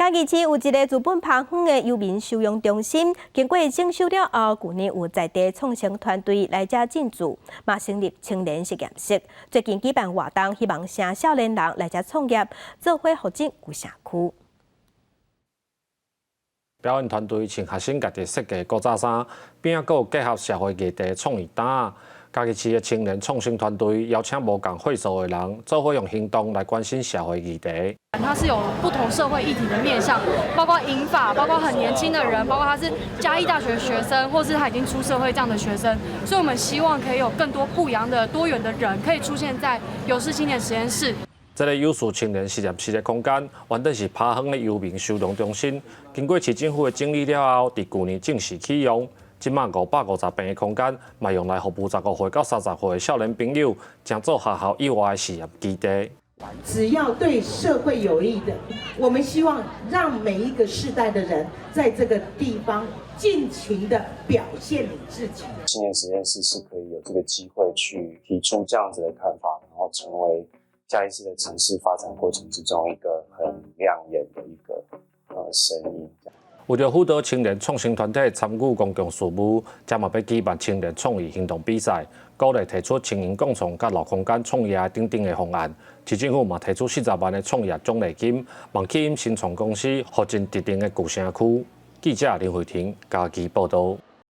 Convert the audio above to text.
嘉義市有一个日本拍園的遊民收容中心，經過整修了後，舊年有在地創新團隊來遮進駐，嘛成立青年實驗室。最近舉辦活動，希望請少年人來遮創業，做伙發展舊社區。表演團隊穿學生家己設計古早衫，並閣有結合社會議題創意擔。嘉義市的青年創新團隊邀請無仝歲數的人，做伙用行動來關心社會議題。它是有不同社會議題的面向，包括銀髮，包括很年輕的人，包括他是嘉義大學學生，或是他已經出社會這樣的學生。所以，我們希望可以有更多不一樣的多元的人，可以出現在有事青年實驗室。這个有事青年實驗室的空間，原本是拍園的遊民收容中心，經過市政府的整理了後，佇舊年正式啟用。這馬550坪的空間，嘛用來服務15歲到30歲的少年朋友，成做學校以外的實驗基地。只要對社會有益的，我們希望讓每一個世代的人在這個地方盡情的表現你自己。青年實驗室是可以有這個機會去提出這樣子的看法，然後成為嘉義市的城市發展過程之中一個很亮眼的一個身影。為著輔導青年創新團體參與公共事務，遮嘛欲舉辦青年創意行動比賽，鼓勵提出青銀共創佮老空間創業等等的方案。市政府嘛提出40萬的創業獎勵金，望吸引新創公司發展特定的舊城區。記者林慧婷嘉義報道。